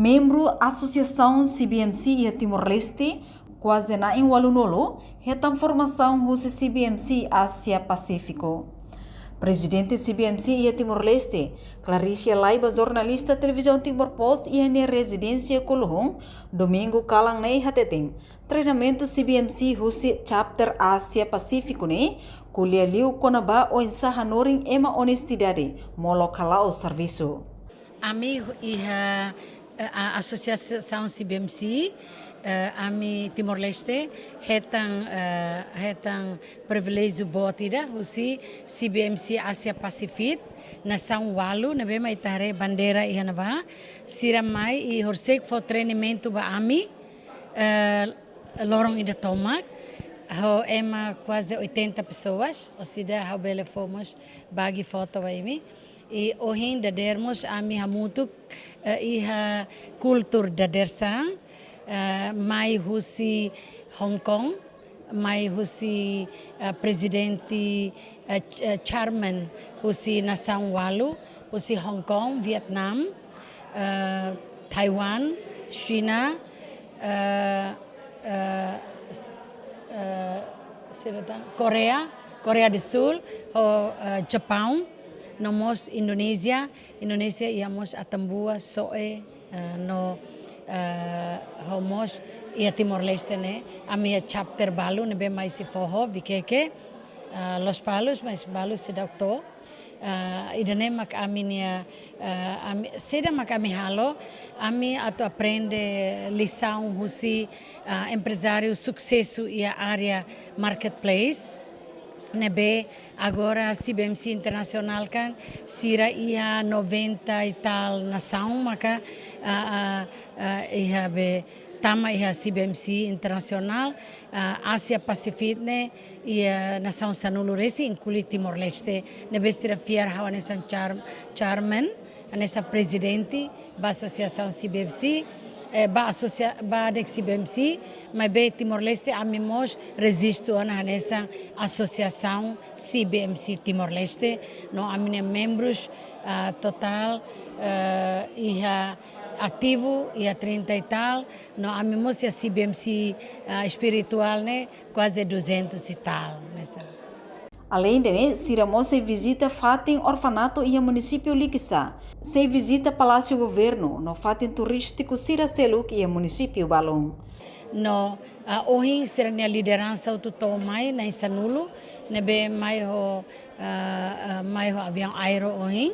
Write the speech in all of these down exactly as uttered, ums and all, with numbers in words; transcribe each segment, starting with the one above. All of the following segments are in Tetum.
Membru Asosiasaun C B M C iha Timor-Leste, kuaze na'in ualunulu, hetan formasaun husi C B M C Ásia Pasífiku. Prezidente C B M C iha Timor-Leste, Claricia Laiba, jornalista Televizaun Timor Post iha nia rezidénsia Kuluhun, Domingu kalan ne'e hateten, treinamentu C B M C husi chapter Ásia Pasífiku ne'e ko'alia liu kona-ba oinsá hanorin ema onestidade molok hala'o servisu. Ami iha, eh, a-, Asosiasaun C B M C, eh, ami Timor-Leste, hetan, eh, hetan priviléjiu boot ida husi C B M C Ásia Pasífiku, nasaun ualu, ne'ebé mak ita haree bandeira iha ne'ebá, sira mai i horiseik fó treinamentu ba ami, eh, loron ida tomak, ho ema kuaze oitenta pessoas, orsida ha'u bele fó mós bagi foto ba imi. I ohin dadeer mós ami hamutuk, eh, iha kultur dadeersan, eh, mai husi Hong Kong, mai husi, eh, prezidente, eh, ch-, eh, chairman husi nasaun ualu, husi Hong Kong, Vietnam, eh, Taiwan, Xina, eh, eh, s-, eh, sira tan, Korea, Korea do Sul, ho, eh, Japaun, no mós Indonézia, Indonézia iha mós Atambua, Soe, eh, no, eh, ho mós iha Timor-Leste ne'e, ami iha chapter balu ne'ebé mai husi foho, Viqueque, eh, Lospalos, mas balu seidauk to'o. Eh, ida-ne'e mak ami-nia, eh, ami, saida mak ami halo, ami atu aprende lisaun husi, eh, emprezáriu susesu iha área marketplace. Ne'ebé agora C B M C internasionál kan, sira iha noventa e tal nasaun maka, ah, ah, ah, iha be tama iha C B M C internasionál, ah, Ásia Pasífiku ne'e iha nasaun sanulu-resin, inklui Timor-Leste, ne'ebé sira fiar ha'u hanesan char-, chairman, hanesan prezidente ba asosiasaun C B M C, eh, ba asosia-, ba de'it C B M C, maibé Timor-Leste ami mós rejistu ona hanesan asosiasaun C B M C Timor-Leste, no ami-nia membrus, ah, totál, eh, iha ativu iha trinta e tal, no ami mós iha C B M C, ah, espirituál ne'e kuaze duzentos e tal, hanesan. Aleinde ne'e, sira mós sei vizita fatin orfanatu iha munisípiu Likisá, sei vizita Palásiu Governu, no fatin turístiku sira seluk iha munisípiu balun. No, ah, ohin sira-nia lideransa hotu to'o mai na'in sanulu, ne'ebé mai ho, ah, ah, mai ho aviaun Aero ohin,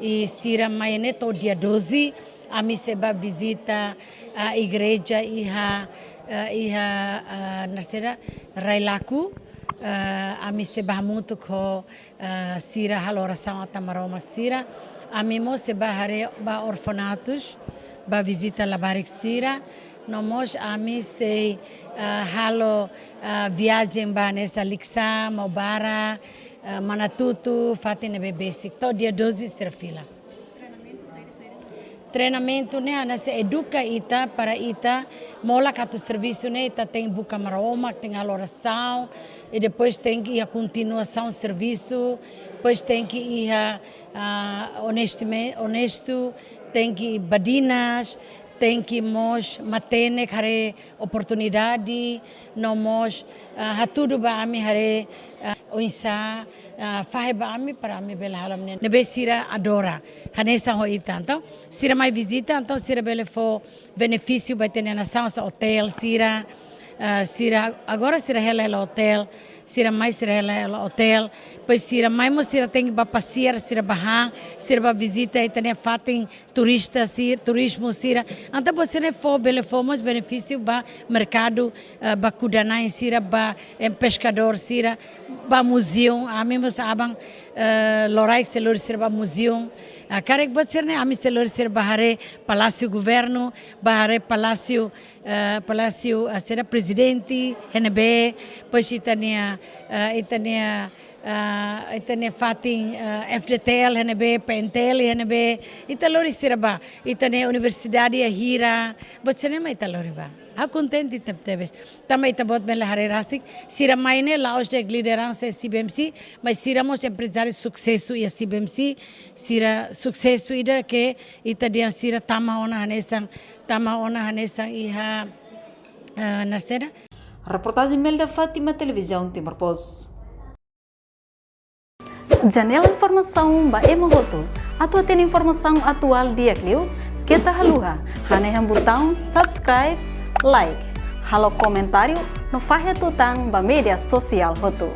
i sira mai ne'e to'o dia doze, ami sei bá vizita, ah, igreja iha, ah, iha, ah, naran saida, Railaku, ah, ami sei bá hamutuk ho, ah, sira halo orasaun Aman Maromak sira. Ami mós sei bá haree ba orfanatus, bá vizita labarik sira. No mós ami sei, ah, halo, ah, viajen ba hanesan Likisá, Maubara, ah, Manatutu, fatin ne'ebé besik. To'o dia doze sira fila. Treinamentu ne'e hanesan eduka ita para ita molok atu servisu ne'e ita tenke buka Maromak, tenke halo orasaun, i depois tenke iha kontinuasaun servisu, depois tenke iha, ah, onestime-, onestu, tenke badinas, tenke mós matenek haree oportunidade, no mós, ah, hatudu ba ami haree, ah, oinsá, ah, fahe ba ami para ami bele halo ami-nia ne'ebé sira adora. Hanesan ho ita, entaun sira mai vizita, entaun sira bele fó benefísiu ba ita-nia nasaun, hanesan otél sira, ah, sira, agora sira hela hela otél, sira mai sira hela hela otél, depois sira mai mós sira tenke bá pasiar, sira bá han, sira bá vizita ita-nia fatin turista sira, turizmu sira. Entaun buat sira-ne'e fó, bele fó mós benefísiu ba merkadu, eh, ba kuda-na'in sira, ba, eh, peskadór sira, ba muzeu, ami mós aban, eh, loraik sei lori sira bá muzeu. Ah, karik buat sira-ne'e ami sei lori sira bá haree Palásiu Governu, bá haree Palásiu, eh, Palásiu, eh, saida, Prezidente, iha ne'ebé, depois ita-nia, eh, ita-nia Ah, ita-nia fatin, ah, F D T L iha ne'ebé, P N T L iha ne'ebé, ita lori sira bá. Ita-nia universidade iha hira, buat sira-ne'e mak ita lori bá. Ha'u kontente tebetebes. Tanba ita-boot bele haree rasik, sira mai ne'e la'ós de'it lideransa iha C B M C, mas sira mós emprezáriu susesu iha C B M C, sira susesu ida ke ita dehan sira tama ona hanesan, tama ona hanesan iha, ah, naran saida? Reportajen Melda Fátima, Televizaun Timor Post. Janela informasaun ba ema hotu. Atu hatene informasaun atuál di'ak liu, keta haluha hanehan butaun subscribe, like, halo komentáriu no fahe tutan ba média sosiál hotu.